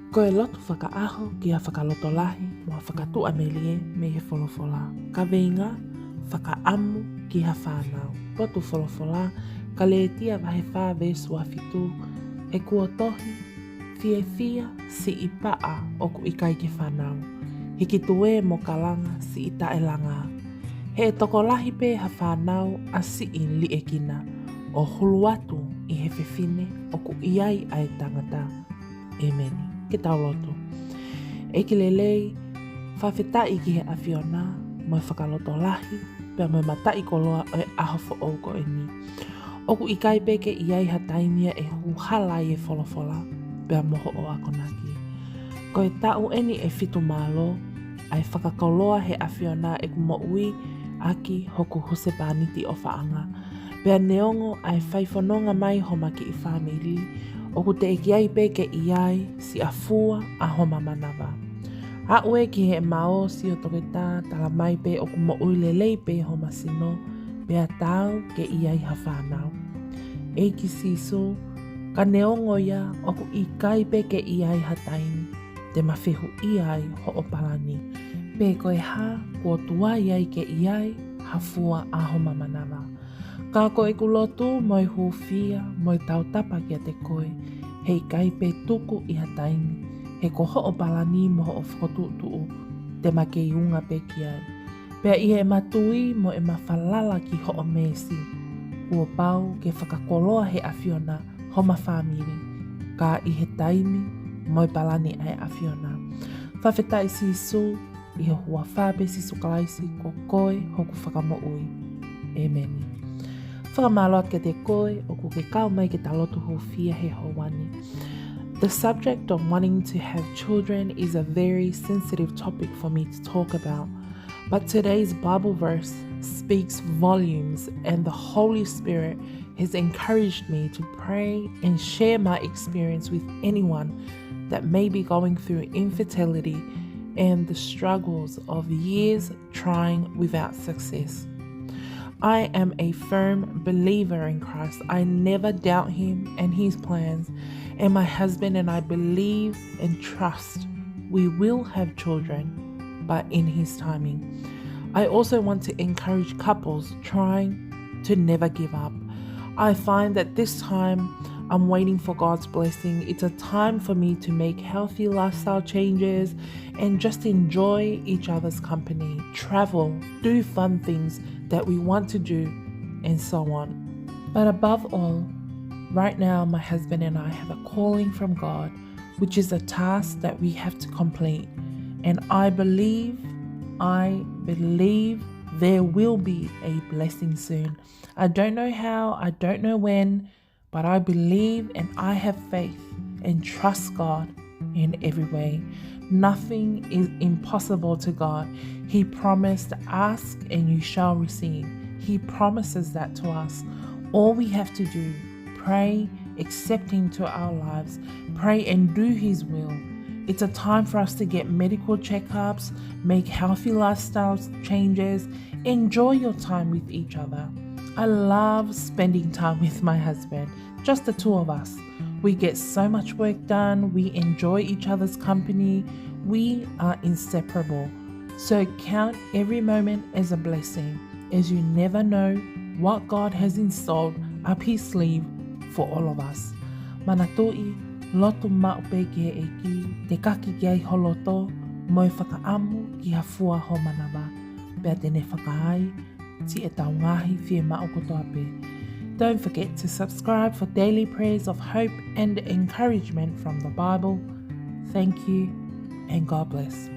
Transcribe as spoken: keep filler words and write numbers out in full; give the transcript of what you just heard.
Ko e lotu fakaʻaho ki ha fakalotolahi mo ha fakatuʻamelie mei he folofola. Kaveinga: Fakaʻamu ki ha fānau. Potu folofola: Kalētia vahe fā veesi ua fitu. He kuo tohi: Fiefia siʻi paʻa ʻoku ʻikai ke fānau, hiki tuē mo kalanga siʻi taʻelanga. He ʻe tokolahi pē ha fānau ʻa siʻi liʻekina, ʻo hulu atu ʻi he fefine ʻoku ʻi ai ʻa e tangata. ʻEmeni. Ke tau lotu. ʻEiki lelei, fakafetaʻi ki he ʻAfiona mo e fakalotolahi pea mo e mataʻikoloa ʻo e ʻaho foʻou ko eni. ʻOku ʻikai pē ke ʻi ai ha taimi ia ʻe hū hala ai e folofola pea mo hoʻo akonaki. Ko e taʻu eni ʻe fitu mālō ʻa e fakakoloa he ʻAfiona ʻeku moʻui ʻaki hoku husepāniti ʻofaʻanga. Pea neongo ʻa e fai fononga mai homa kiʻi fāmili, ʻoku teʻeki ai pē ke ʻi ai siʻa fua ʻa homa manava. Aʻu ē ki heʻema ō siʻo toketā, tala mai pē ʻoku moʻui lelei pē homa sino, pea taau ke ʻi ai ha fānau. ʻEiki Sīsū, ka neongo ia ʻoku ʻikai pē ke ʻi ai ha taimi te ma fehuʻia ai hoʻo palani, pe ko e hā kuo tuai ai ke ʻi ai ha fua ʻa homa manava. Ka ko ʻeku lotu mo e hūfia mo e tautapa kiate koe, heʻikai pē tuku ʻi ha taimi, he ko hoʻo palani mo hoʻo fokotuʻutuʻu te ma kei unga pē ki ai. Pea ʻi heʻema tui mo ʻema falala ki hoʻo meesi, kuo pau ke fakakoloa he ʻAfiona homa fāmili, ka ʻi he taimi mo e palani ʻa e ʻAfiona. Fakafetaʻi Sīsū, ʻi he huafa pē Sīsū Kalaisi, ko koe hoku Fakamoʻui. ʻEmeni. Fakamālō atu kiate koe ʻoku ke kau mai ke ta lotu hūfia he houa ni. The subject of wanting to have children is a very sensitive topic for me to talk about, but today's Bible verse speaks volumes, and the Holy Spirit has encouraged me to pray and share my experience with anyone that may be going through infertility and the struggles of years trying without success. I am a firm believer in Christ. I never doubt him and his plans, and my husband and I believe and trust we will have children, but in his timing. I also want to encourage couples trying to never give up. I find that this time I'm waiting for God's blessing. It's a time for me to make healthy lifestyle changes and just enjoy each other's company, travel, do fun things that we want to do, and so on. But above all, right now, my husband and I have a calling from God, which is a task that we have to complete. And I believe, I believe there will be a blessing soon. I don't know how, I don't know when, but I believe and I have faith and trust God in every way. Nothing is impossible to God. He promised, "Ask and you shall receive." He promises that to us. All we have to do, pray, accept Him to our lives, pray and do His will. It's a time for us to get medical checkups, make healthy lifestyle changes, enjoy your time with each other. I love spending time with my husband, just the two of us. We get so much work done, we enjoy each other's company, we are inseparable. So count every moment as a blessing, as you never know what God has in store up His sleeve for all of us. Manatuʻi, lotu maʻu pē ki he ʻEiki, te kaki ki ai ho loto mo e fakaʻamu ki ha fua ho manava, pea te ne fakaai siʻetau ngaahi fiemaʻu kotoa pē. Don't forget to subscribe for daily prayers of hope and encouragement from the Bible. Thank you and God bless.